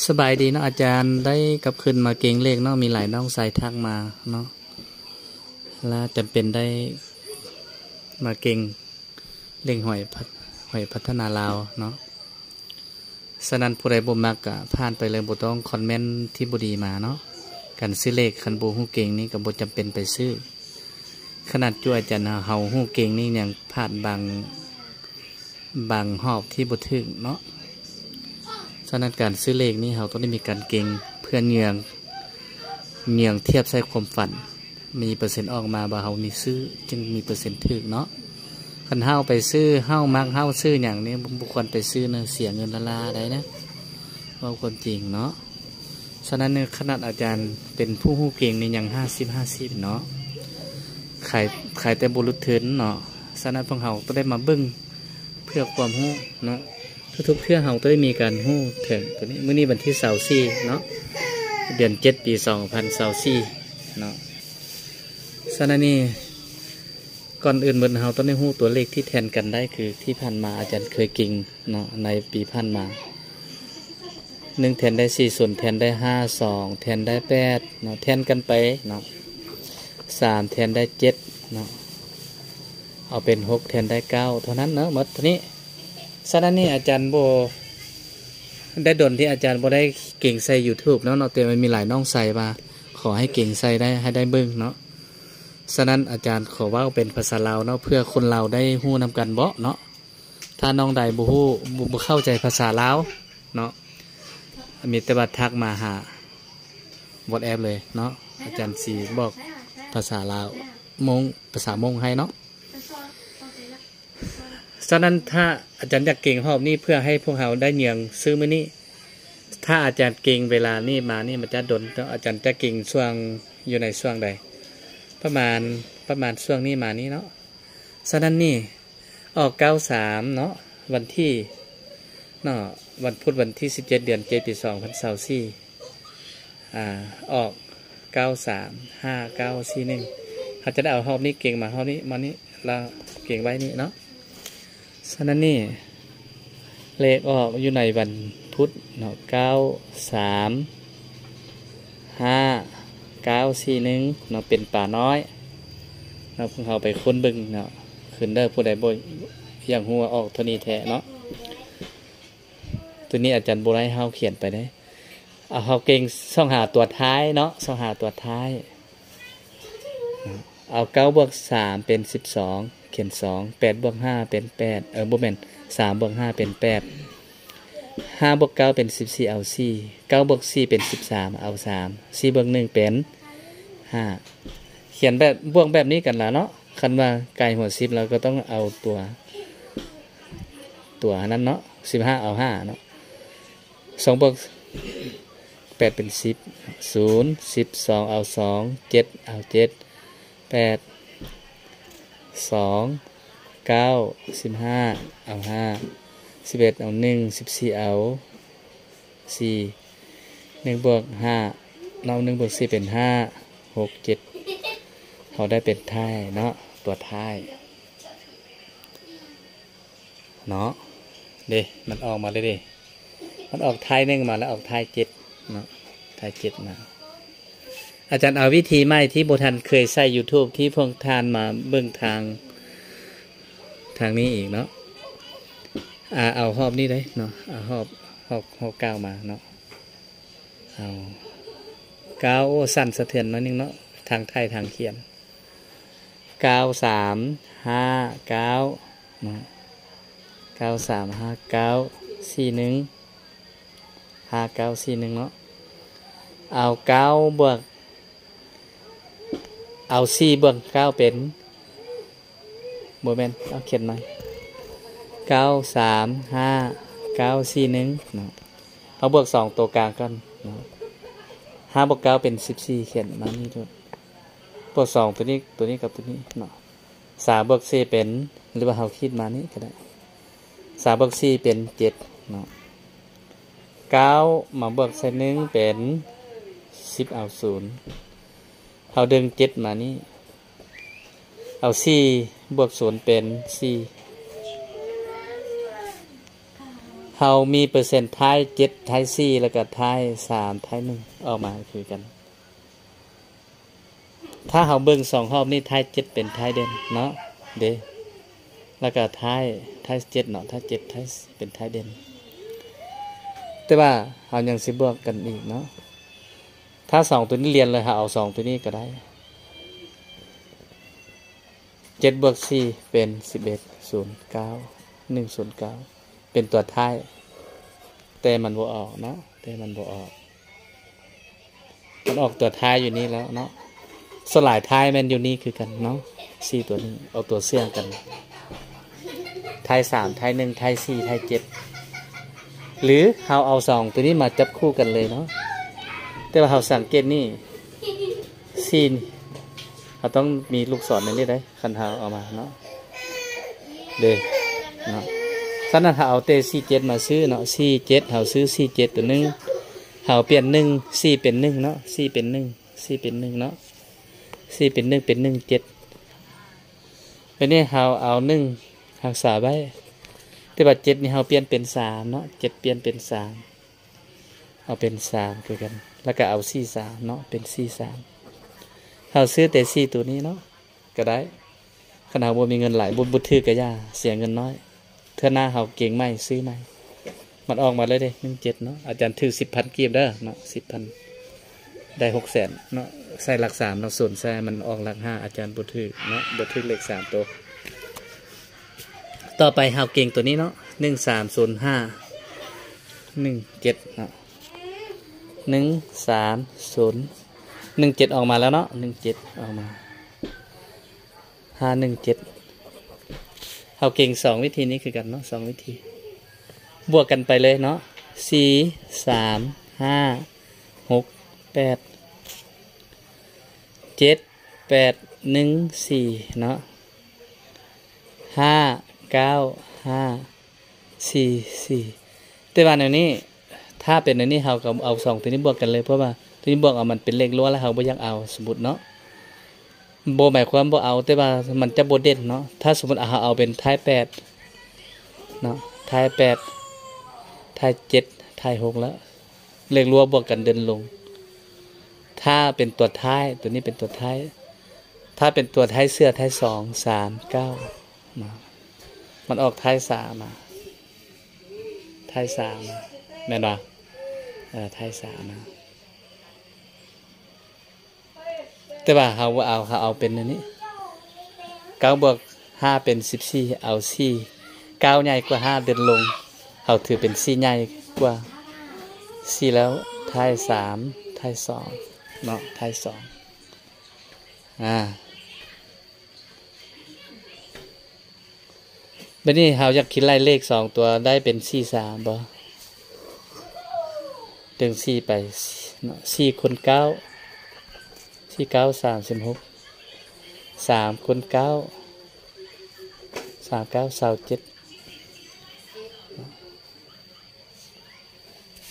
ສະບາຍດີເນາະອາຈານ, ໄດ້ກັບຄືນມາເກັ່ງເລກເນາະ, ມີຫຼາຍນ້ອງຊາຍທັກມາເນາະ, ລະຈຳເປັນໄດ້ມາເກັ່ງເລກຫວຍພັດ ຫວຍພັດທະນາລາວເນາະ. ສະນັ້ນຜູ້ໃດບໍ່ມັກກະຜ່ານໄປເລີຍ, ບໍ່ຕ້ອງຄອມເມັນທີ່ບໍ່ດີມາເນາະ. ການຊື້ເລກຄັນບໍ່ຮູ້ເກັ່ງນີ້ກະບໍ່ຈຳເປັນໄປຊື້. ຂະໜາດຢູ່ອາຈານເຮົາ ເຮົາຮູ້ເກັ່ງນີ້ຍັງພາດບາງ ບາງຮອບທີ່ບໍ່ຖືກເນາະ. ສະນັ້ນການຊື້ເລກນີ້ເຮົາຕ້ອງໄດ້ມີການເກັ່ງເພື່ອເຫຍື່ອງ ເຫຍື່ອງທຽບໃສ່ຄວາມຝັນ, ມີເປີເຊັນອອກມາວ່າເຮົານີ້ຊື້ ຈຶ່ງມີເປີເຊັນຖືກເນາະ. ຄັນເຮົາໄປຊື້ ເຮົາມັກເຮົາຊື້ຫຍັງນີ້ ບໍ່ ບໍ່ຄວນໄປຊື້ນະ, ເສຍເງິນລ້າໆໄດ໋ນະ, ເວົ້າຄວາມຈິງເນາະ. ສະນັ້ນ ຂະໜາດອາຈານເປັນຜູ້ຮູ້ເກັ່ງນີ້ຍັງຫ້າສິບຫ້າສິບເນາະ, ຂາຍ ຂາຍແຕ່ບໍ່ຫຼຸດທຶນເນາະ. ສະນັ້ນພວກເຮົາຕ້ອງໄດ້ມາເບິ່ງເພື່ອຄວາມຮູ້ເນາະ, ທຸກໆເທື່ອເຮົາຕ້ອງໄດ້ມີການຮູ້ເຖິງໂຕນີ້. ມື້ນີ້ວັນທີຊາວສີ່ເນາະ ເດືອນເຈັດ ປີສອງພັນຊາວສີ່ເນາະ. ສະນັ້ນນີ້ ກ່ອນອື່ນໝົດເຮົາຕ້ອງໄດ້ຮູ້ຕົວເລກທີ່ແທນກັນໄດ້ ຄືທີ່ຜ່ານມາອາຈານເຄີຍເກັ່ງເນາະ ໃນປີຜ່ານມາ ໜຶ່ງແທນໄດ້ສີ່ສູນ ແທນໄດ້ຫ້າສອງ ແທນໄດ້ແປດເນາະ, ແທນກັນໄປເນາະ, ສາມແທນໄດ້ເຈັດເນາະ, ເອົາເປັນຫົກແທນໄດ້ເກົ້າ ເທົ່ານັ້ນເນາະ ໝົດເທົ່ານີ້. ສະນັ້ນນີ້ອາຈານບໍ່ ໄດ້ດົນທີ່ອາຈານບໍ່ໄດ້ເກັ່ງໃສ່ YouTube ເນາະ ເນາະ, ແຕ່ມັນມີຫຼາຍນ້ອງຊາຍວ່າຂໍໃຫ້ເກັ່ງໃສ່ໄດ້ ໃຫ້ໄດ້ເບິ່ງເນາະ. ສະນັ້ນອາຈານຂໍເວົ້າເປັນພາສາລາວເນາະ ເພື່ອຄົນລາວໄດ້ຮູ້ນຳກັນເບາະເນາະ. ຖ້ານ້ອງໃດບໍ່ຮູ້ ບໍ່ ບໍ່ເຂົ້າໃຈພາສາລາວເນາະ ມີແຕ່ວ່າທັກມາຫາ WhatsApp ເລີຍເນາະ, ອາຈານຊິບອກພາສາລາວມົ້ງ ພາສາມົ້ງໃຫ້ເນາະ. ສະນັ້ນ ຖ້າອາຈານຢາກເກັ່ງຮອບນີ້ເພື່ອໃຫ້ພວກເຮົາໄດ້ເຫຍື່ອງຊື້ມື້ນີ້, ຖ້າອາຈານເກັ່ງເວລານີ້ມານີ້ ມັນຈະດົນເນາະ, ອາຈານຈະເກັ່ງຊ່ວງ ຢູ່ໃນຊ່ວງໃດ? ປະມານ ປະມານຊ່ວງນີ້ມານີ້ເນາະ. ສະນັ້ນນີ້ ອອກເກົ້າສາມເນາະ ວັນທີເນາະ ວັນພຸດ ວັນທີສິບເຈັດ ເດືອນເຈັດ ປີສອງພັນຊາວສີ່ ອາ ອອກເກົ້າສາມ ຫ້າເກົ້າ ສີ່ໜຶ່ງ. ເຮົາຈະໄດ້ເອົາຮອບນີ້ເກັ່ງມາຮອບນີ້ ມານີ້ ລະເກັ່ງໄວ້ນີ້ເນາະ. ສະນັ້ນນີ້ ເລກອອກຢູ່ໃນວັນພຸດເນາະ ເກົ້າສາມ ຫ້າເກົ້າ ສີ່ໜຶ່ງເນາະ ເປັນປານ້ອຍເນາະ. ພວກເຮົາໄປຄົ້ນເບິ່ງເນາະ ຄືນເດີ ຜູ້ໃດບໍ່ຢາກຮູ້ວ່າອອກເທົ່ານີ້ແທ້ເນາະ. ໂຕນີ້ອາຈານບໍ່ໄດ້ເຮົາຂຽນໄປເດ້. ເອົາ ເຮົາເກັ່ງຊອກຫາຕົວທ້າຍເນາະ, ຊອກຫາຕົວທ້າຍ. ເອົາເກົ້າບວກສາມເປັນສິບສອງ ຂຽນສອງ, ແປດບວກຫ້າເປັນແປດ ເອີ ບໍ່ແມ່ນ ສາມບວກຫ້າເປັນແປດ, ຫ້າບວກເກົ້າເປັນສິບສີ່ ເອົາສີ່, ເກົ້າບວກສີ່ເປັນສິບສາມ ເອົາສາມ, ສີ່ບວກໜຶ່ງເປັນຫ້າ. ຂຽນແບບບວກແບບນີ້ກັນລະເນາະ. ຄັນວ່າກາຍຫົວສິບ ລະກະຕ້ອງເອົາຕົວ ຕົວອັນນັ້ນເນາະ, ສິບຫ້າເອົາຫ້າເນາະ. ສອງບວກແປດເປັນສິບ, ສູນ ສິບສອງເອົາສອງ, ເຈັດເອົາເຈັດ, ແປດ ສອງ ເກົ້າ ສິບຫ້າເອົາຫ້າ, ສິບເອັດເອົາໜຶ່ງ, ສິບສີ່ເອົາສີ່, ໜຶ່ງບວກຫ້າເນາະ, ໜຶ່ງບວກສີ່ເປັນຫ້າ, ຫົກ ເຈັດ ເຮົາໄດ້ເປັນທ້າຍເນາະ, ຕົວທ້າຍ ເນາະ. ເດ້ ມັນອອກມາເລີຍເດ້, ມັນອອກທ້າຍໜຶ່ງມາ ແລ້ວອອກທ້າຍເຈັດເນາະ, ທ້າຍເຈັດມາ. ອາຈານເອົາວິທີໃໝ່ທີ່ບໍ່ທັນເຄີຍໃສ່ YouTube ທີ່ພວກທ່ານມາເບິ່ງທາງ ທາງນີ້ອີກເນາະ. ອາ ເອົາຮອບນີ້ເດ້ເນາະ, ເອົາຮອບ ຮອບ ຮອບເກົ້າມາເນາະ. ເອົາ ເກົ້າ ໂອ້ ສັ່ນສະເທືອນໜ້ອຍໜຶ່ງເນາະ ທາງໄທທາງຂຽນ. ເກົ້າສາມຫ້າເກົ້າເນາະ, ເກົ້າສາມຫ້າເກົ້າ ສີ່ໜຶ່ງ ຫ້າເກົ້າ ສີ່ໜຶ່ງເນາະ. ເອົາເກົ້າບວກ ເອົາສີ່ບວກເກົ້າເປັນ ບໍ່ແມ່ນ ເອົາຂຽນໃໝ່ ເກົ້າສາມຫ້າເກົ້າສີ່ໜຶ່ງເນາະ. ເຮົາບວກສອງໂຕກາງກ່ອນເນາະ, ຫ້າບວກເກົ້າເປັນສິບສີ່ ຂຽນມານີ້ໂລດ. ບວກສອງໂຕນີ້ ໂຕນີ້ກັບໂຕນີ້ເນາະ, ສາມບວກສີ່ເປັນ ຫຼືວ່າເຮົາຂີດມານີ້ກະໄດ້, ສາມບວກສີ່ເປັນເຈັດເນາະ. ເກົ້າມາບວກໃສ່ໜຶ່ງເປັນສິບ ເອົາສູນ, ເຮົາດຶງເຈັດມານີ້ ເອົາສີ່ບວກສູນເປັນສີ່, ເຮົາມີເປີເຊັນທ້າຍເຈັດ ທ້າຍສີ່ ແລ້ວກໍທ້າຍສາມ ທ້າຍໜຶ່ງ ອອກມາຄືກັນ. ຖ້າເຮົາເບິ່ງສອງຮອບນີ້ ທ້າຍເຈັດເປັນທ້າຍເດັ່ນເນາະ ເດ້ ແລ້ວກໍທ້າຍ ທ້າຍເຈັດເນາະ ທ້າຍເຈັດ ທ້າຍ ເປັນທ້າຍເດັ່ນ. ແຕ່ວ່າເຮົາຍັງຊິບວກກັນອີກເນາະ. ຖ້າສອງຕົວນີ້ລຽນເລີຍ ເຮົາເອົາສອງຕົວນີ້ກໍໄດ້. ເຈັດບວກສີ່ເປັນສິບເອັດ ສູນເກົ້າ ໜຶ່ງສູນເກົ້າ ເປັນຕົວທ້າຍ ແຕ່ມັນບໍ່ອອກເນາະ ແຕ່ມັນບໍ່ອອກ ມັນອອກຕົວທ້າຍຢູ່ນີ້ແລ້ວເນາະ. ສ່ວນຫຼາຍທ້າຍແມ່ນຢູ່ນີ້ຄືກັນເນາະ ສີ່ຕົວນີ້ ເອົາຕົວເຊື່ອງກັນ ທ້າຍສາມ ທ້າຍໜຶ່ງ ທ້າຍສີ່ ທ້າຍເຈັດ ຫຼືເຮົາເອົາສອງຕົວນີ້ມາຈັບຄູ່ກັນເລີຍເນາະ. ແຕ່ວ່າເຮົາສັງເກດນີ້ ສີ່ນີ້ ເຮົາຕ້ອງມີລູກສອນໃນນີ້ເດ້ ຄັນເຮົາເອົາມາເນາະ ເດ້ເນາະ. ສະນັ້ນເຮົາເອົາແຕ່ສີ່ເຈັດມາຊື້ເນາະ ສີ່ເຈັດ ເຮົາຊື້ສີ່ເຈັດຕົວໜຶ່ງ ເຮົາປ່ຽນໜຶ່ງ ສີ່ເປັນໜຶ່ງເນາະ ສີ່ເປັນໜຶ່ງ ສີ່ເປັນໜຶ່ງເນາະ ສີ່ເປັນໜຶ່ງ ເປັນໜຶ່ງເຈັດ ບາດນີ້ເຮົາເອົາໜຶ່ງຮັກສາໄວ້ ແຕ່ວ່າເຈັດນີ້ເຮົາປ່ຽນເປັນສາມເນາະ ເຈັດປ່ຽນເປັນສາມ ເອົາເປັນສາມຄືກັນ ແລ້ວກໍເອົາສີ່ສາມເນາະ ເປັນສີ່ສາມ ເຮົາຊື້ແຕ່ສີ່ຕົວນີ້ເນາະ ກໍໄດ້. ຄັນເຮົາບໍ່ມີເງິນຫຼາຍ ບໍ່ ບໍ່ຖືກກໍຢ່າ ເສຍເງິນນ້ອຍ ເທື່ອໜ້າເຮົາເກັງໃໝ່ ຊື້ໃໝ່. ມັນອອກມາເລີຍເດ້ ໜຶ່ງເຈັດເນາະ ອາຈານຖືກສິບພັນກີບເດີເນາະ ສິບພັນ ໄດ້ຫົກແສນເນາະ. ໃສ່ຫຼັກສາມເນາະ ສູນໃສ່ ມັນອອກຫຼັກຫ້າ ອາຈານບໍ່ຖືກເນາະ ບໍ່ຖືກເລກສາມໂຕ. ຕໍ່ໄປເຮົາເກັງຕົວນີ້ເນາະ ໜຶ່ງສາມສູນຫ້າ ໜຶ່ງເຈັດເນາະ ໜຶ່ງສາມສູນ ໜຶ່ງເຈັດອອກມາແລ້ວເນາະ ໜຶ່ງເຈັດອອກມາ ຫ້າໜຶ່ງເຈັດ ເຮົາເກັງສອງວິທີນີ້ຄືກັນເນາະ ສອງວິທີ ບວກກັນໄປເລີຍເນາະ ສີ່ສາມຫ້າຫົກແປດ ເຈັດແປດໜຶ່ງສີ່ເນາະ ຫ້າເກົ້າຫ້າສີ່ສີ່. ແຕ່ວ່າແນວນີ້ ຖ້າເປັນແນວນີ້ ເຮົາກໍເອົາສອງຕົວນີ້ບວກກັນເລີຍ ເພາະວ່າຕົວນີ້ບວກເອົາ ມັນເປັນເລກລວມ ແລ້ວເຮົາບໍ່ຢາກເອົາ ສົມມຸດເນາະ ບໍ່ໝາຍຄວາມບໍ່ເອົາ ແຕ່ວ່າມັນຈະບໍ່ເດັ່ນເນາະ. ຖ້າສົມມຸດເຮົາເອົາເປັນທ້າຍແປດເນາະ ທ້າຍແປດ ທ້າຍເຈັດ ທ້າຍຫົກ ແລ້ວເລກລວມບວກກັນເດັ່ນລົງ. ຖ້າເປັນຕົວທ້າຍ ຕົວນີ້ເປັນຕົວທ້າຍ ຖ້າເປັນຕົວທ້າຍເສື້ອ ທ້າຍສອງ ສາມເກົ້າ ເນາະ ມັນອອກທ້າຍສາມມາ ທ້າຍສາມມາ ແມ່ນບໍ່? ເອີ ທ້າຍສາມມາ ແຕ່ວ່າເຮົາບໍ່ເອົາ ເຮົາເອົາເປັນອັນນີ້ ເກົ້າບວກຫ້າເປັນສິບສີ່ ເອົາສີ່ ເກົ້າໃຫຍ່ກວ່າຫ້າ ເດັ່ນລົງ ເຮົາຖືເປັນສີ່ໃຫຍ່ກວ່າສີ່ ແລ້ວທ້າຍສາມ ທ້າຍສອງເນາະ ທ້າຍສອງ ອາ ບາດນີ້ເຮົາຢາກຄິດໄລ່ເລກສອງຕົວ ໄດ້ເປັນສີ່ສາມບໍ່? ດຶງສີ່ໄປເນາະ ສີ່ຄູນເກົ້າ ສີ່ເກົ້າສາມສິບຫົກ ສາມຄູນເກົ້າ ສາມເກົ້າຊາວເຈັດ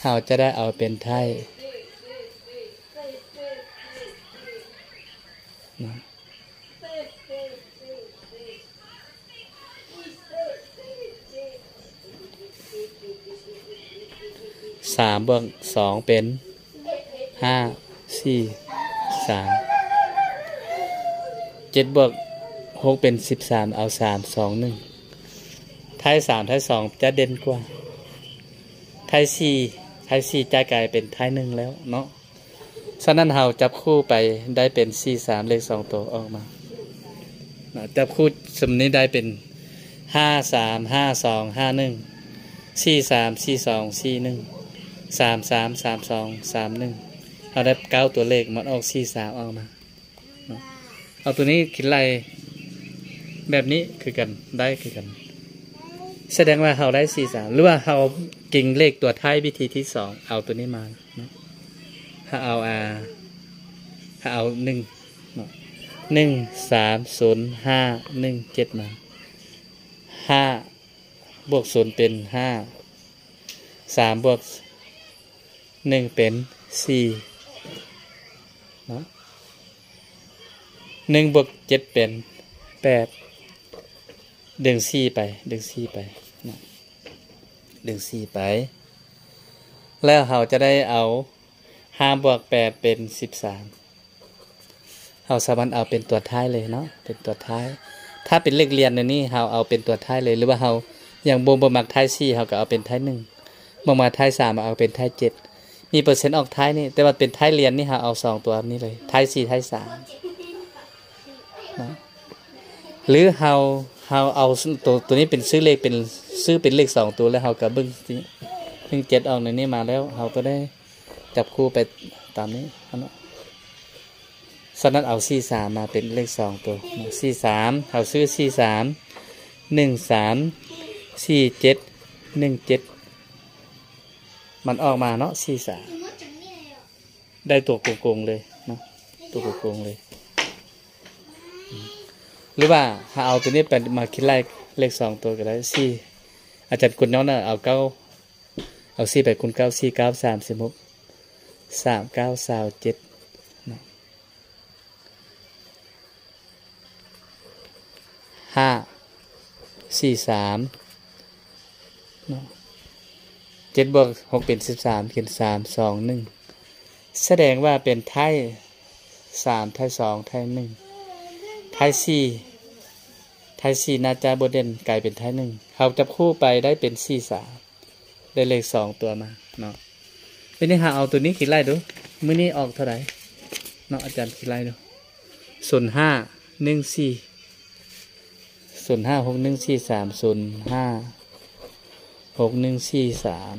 ເຮົາຈະໄດ້ເອົາເປັນໄທເນາະ ສາມບວກສອງເປັນຫ້າ ສີ່ ສາມ ເຈັດບວກຫົກເປັນສິບສາມ ເອົາສາມ ສອງ ໜຶ່ງ ທ້າຍສາມ ທ້າຍສອງຈະເດັ່ນກວ່າ ທ້າຍສີ່ ທ້າຍສີ່ຈະກາຍເປັນທ້າຍໜຶ່ງແລ້ວເນາະ. ສະນັ້ນເຮົາຈັບຄູ່ໄປໄດ້ເປັນສີ່ສາມ ເລກສອງໂຕອອກມາເນາະ ຈັບຄູ່ຊຸມນີ້ໄດ້ເປັນຫ້າສາມ ຫ້າສອງ ຫ້າໜຶ່ງ ສີ່ສາມ ສີ່ສອງ ສີ່ໜຶ່ງ ສາມສາມ ສາມສອງ ສາມໜຶ່ງ ເຮົາໄດ້ເກົ້າຕົວເລກ ມັນອອກສີ່ສາມອອກມາເນາະ. ເອົາຕົວນີ້ຄິດໄລ່ແບບນີ້ຄືກັນ ໄດ້ຄືກັນ ສະແດງວ່າເຮົາໄດ້ສີ່ສາມ ຫຼືວ່າເຮົາເກັງເລກຕົວທ້າຍວິທີທີສອງ ເອົາຕົວນີ້ມາເນາະ ເຮົາເອົາ ອາ ເຮົາເອົາໜຶ່ງເນາະ ໜຶ່ງສາມສູນຫ້າໜຶ່ງເຈັດມາ ຫ້າບວກສູນເປັນຫ້າ ສາມບວກໜຶ່ງເປັນສີ່ເນາະ ໜຶ່ງບວກເຈັດເປັນແປດ ດຶງສີ່ໄປ ດຶງສີ່ໄປເນາະ ດຶງສີ່ໄປ ແລ້ວເຮົາຈະໄດ້ເອົາຫ້າບວກແປດເປັນສິບສາມ. ເຮົາສາມາດເອົາເປັນຕົວທ້າຍເລີຍເນາະ ເປັນຕົວທ້າຍ. ຖ້າເປັນເລກລຽນແນວນີ້ ເຮົາເອົາເປັນຕົວທ້າຍເລີຍ ຫຼືວ່າເຮົາຍັງບໍ່ ບໍ່ມັກທ້າຍສີ່ ເຮົາກໍເອົາເປັນທ້າຍໜຶ່ງ ບໍ່ມັກທ້າຍສາມ ເອົາເປັນທ້າຍເຈັດ. ມີເປີເຊັນອອກທ້າຍນີ້ ແຕ່ວ່າເປັນທ້າຍລຽນນີ້ ເຮົາເອົາສອງຕົວນີ້ເລີຍ ທ້າຍສີ່ ທ້າຍສາມເນາະ. ຫຼືເຮົາ ເຮົາເອົາໂຕ ໂຕນີ້ເປັນຊື່ເລກ ເປັນ ຊື່ເປັນເລກສອງໂຕ ແລ້ວເຮົາກໍເບິ່ງ ເບິ່ງເຈັດອອກໃນນີ້ມາແລ້ວ ເຮົາກໍໄດ້ຈັບຄູ່ໄປຕາມນີ້ເນາະ. ສະນັ້ນເອົາສີ່ສາມມາເປັນເລກສອງໂຕ ສີ່ສາມ ເຮົາຊື້ສີ່ສາມ ໜຶ່ງສາມ ສີ່ເຈັດ ໜຶ່ງເຈັດ ມັນອອກມາເນາະ ສີ່ສາມ ໄດ້ຕົວໂກງໆເລີຍເນາະ ຕົວໂກງໆເລີຍ. ຫຼືວ່າເຮົາເອົາໂຕນີ້ໄປມາຄິດໄລ່ເລກສອງໂຕກໍໄດ້ ສີ່ ອາຈານກຸນຍ້ອນເອົາເກົ້າ ເອົາສີ່ໄປຄູນເກົ້າ ສີ່ເກົ້າ ສາມສິບຫົກ ສາມເກົ້າ ຊາວເຈັດເນາະ. ຫ້າ ສີ່ສາມເນາະ ເຈັດບວກຫົກເປັນສິບສາມ ຂຽນສາມ ສອງ ໜຶ່ງ ສະແດງວ່າເປັນທ້າຍສາມ ທ້າຍສອງ ທ້າຍໜຶ່ງ ທ້າຍສີ່ ທ້າຍສີ່ໜ້າຈະບໍ່ເດັ່ນ ກາຍເປັນທ້າຍໜຶ່ງ ເຮົາຈັບຄູ່ໄປໄດ້ເປັນສີ່ສາມ ໄດ້ເລກສອງຕົວມາເນາະ. ບາດນີ້ເຮົາເອົາໂຕນີ້ຄິດໄລ່ດູ ມື້ນີ້ອອກເທົ່າໃດເນາະ ອາຈານຄິດໄລ່ດູ ສູນຫ້າ ໜຶ່ງສີ່ ສູນຫ້າ ຫົກ ໜຶ່ງ ສີ່ ສາມ ສູນຫ້າ ຫົກ ໜຶ່ງ ສີ່ ສາມ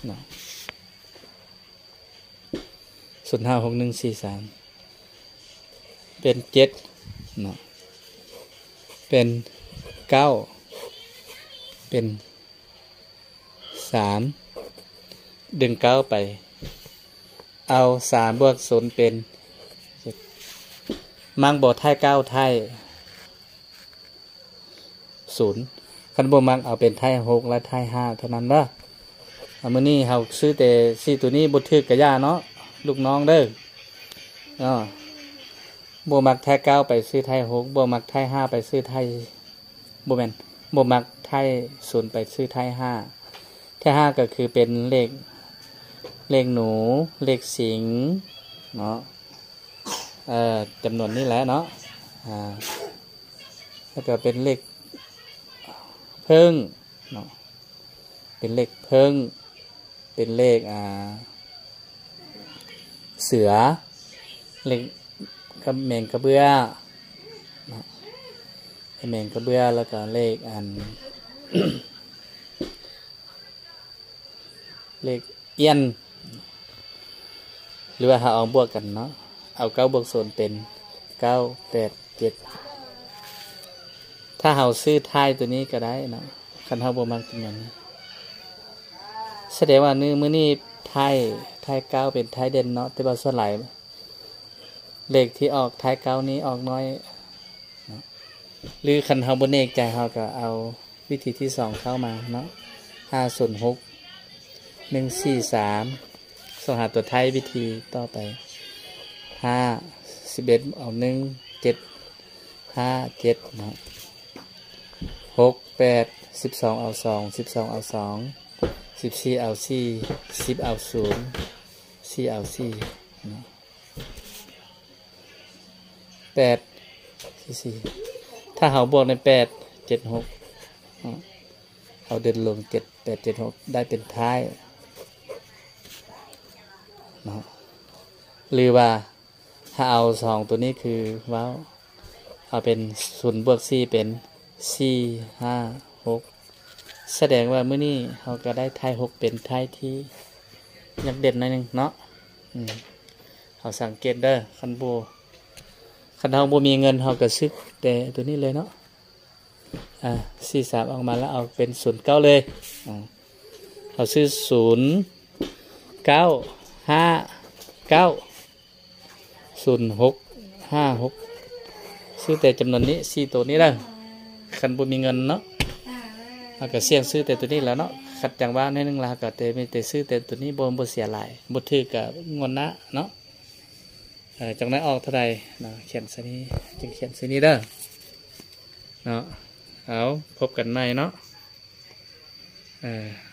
ເນາະ ສູນຫ້າ ຫົກ ໜຶ່ງ ສີ່ ສາມ ເປັນເຈັດເນາະ ເປັນເກົ້າ ເປັນສາມ ດຶງເກົ້າໄປ ເອົາສາມບວກສູນເປັນ ມັກບໍ່ ທ້າຍເກົ້າ ທ້າຍ ສູນ ຄັນບໍ່ມັກເອົາເປັນທ້າຍຫົກ ແລະ ທ້າຍຫ້າເທົ່ານັ້ນເດີ. ອາ ມື້ນີ້ເຮົາຊື້ແຕ່ສີ່ໂຕນີ້ ບໍ່ຖືກກະຢ່າເນາະ ລູກນ້ອງເດີ. ເນາະ ບໍ່ມັກທ້າຍເກົ້າໄປຊື້ທ້າຍຫົກ ບໍ່ມັກທ້າຍຫ້າໄປຊື້ທ້າຍ ບໍ່ແມ່ນ ບໍ່ມັກທ້າຍສູນໄປຊື້ທ້າຍຫ້າ ທ້າຍຫ້າກໍຄືເປັນເລກ ເລກໜູ ເລກສິງເນາະ ເອີ ຈຳນວນນີ້ແຫຼະເນາະ ອາ ແລ້ວກໍເປັນເລກເຜິ້ງເນາະ ເປັນເລກເຜິ້ງ ເປັນເລກ ອາ ເສືອ ເລກ ກັບແມງກະເບື້ອເນາະ ແມງກະເບື້ອ ແລ້ວກໍເລກ ອັນ ເລກ ອ່ຽນ ຫຼືວ່າເຮົາເອົາບວກກັນເນາະ ເອົາເກົ້າບວກສູນເປັນເກົ້າ ແປດ ເຈັດ. ຖ້າເຮົາຊື້ທ້າຍໂຕນີ້ກໍໄດ້ເນາະ ຄັນເຮົາບໍ່ມັກໂຕນັ້ນ ສະແດງວ່າມື້ ມື້ນີ້ທ້າຍ ທ້າຍເກົ້າເປັນທ້າຍເດັ່ນເນາະ ແຕ່ວ່າສ່ວນຫຼາຍເລກທີ່ອອກທ້າຍເກົ້ານີ້ອອກໜ້ອຍເນາະ. ຫຼືຄັນເຮົາບໍ່ແນ່ໃຈ ເຮົາກໍເອົາວິທີທີສອງເຂົ້າມາເນາະ ຫ້າສູນຫົກ ໜຶ່ງສີ່ສາມ ຊອກຫາຕົວທ້າຍວິທີຕໍ່ໄປ ຫ້າ ສິບເອັດ ເອົາໜຶ່ງ ເຈັດ ຫ້າ ເຈັດເນາະ ຫົກ ແປດ ສິບສອງ ເອົາສອງ ສິບສອງ ເອົາສອງ ສິບສີ່ ເອົາສີ່ ສິບ ເອົາສູນ ສີ່ ເອົາສີ່ເນາະ. ແປດ ສີ່ ສີ່ ຖ້າເຮົາບວກໃນແປດ ເຈັດ ຫົກ ເຮົາເດີນລົງ ເຈັດ ແປດ ເຈັດ ຫົກ ໄດ້ເປັນທ້າຍເນາະ ຫຼືວ່າເຮົາເອົາສອງໂຕນີ້ຄືເວົ້າ ເອົາເປັນສູນບວກສີ່ເປັນສີ່ ຫ້າ ຫົກ ສະແດງວ່າມື້ນີ້ເຮົາກໍໄດ້ທ້າຍຫົກເປັນທ້າຍທີ່ຍັງເດັ່ນໜ້ອຍໜຶ່ງເນາະ. ເຮົາສັງເກດເດີ ຄັນບໍ່ ຄັນເຮົາບໍ່ມີເງິນ ເຮົາກໍຊື້ແຕ່ໂຕນີ້ເລີຍເນາະ. ອາ ສີ່ສາມອອກມາແລ້ວເອົາເປັນສູນເກົ້າເລີຍ. ອາ ເຮົາຊື້ສູນເກົ້າ ຫ້າ ເກົ້າ ສູນຫົກ ຫ້າຫົກ ຊື້ແຕ່ຈຳນວນນີ້ ສີ່ໂຕນີ້ເດີ. ຄັນບໍ່ມີເງິນເນາະ ເຮົາກໍສ່ຽງຊື້ແຕ່ໂຕນີ້ແຫຼະເນາະ. ຂັດຈັງຫວະໜ້ອຍໜຶ່ງລະ ເຮົາກໍແຕ່ ມີແຕ່ຊື້ແຕ່ໂຕນີ້ ບໍ່ ບໍ່ເສຍຫຼາຍ ບໍ່ຖືກກໍງວດໜ້າເນາະ. ເອີ ຈັກໜ້ອຍອອກເທົ່າໃດເນາະ ຂຽນໃສ່ນີ້ ຈຶ່ງຂຽນໃສ່ນີ້ເດີເນາະ. ເອົາ ພົບກັນໃໝ່ເນາະ. ເອີ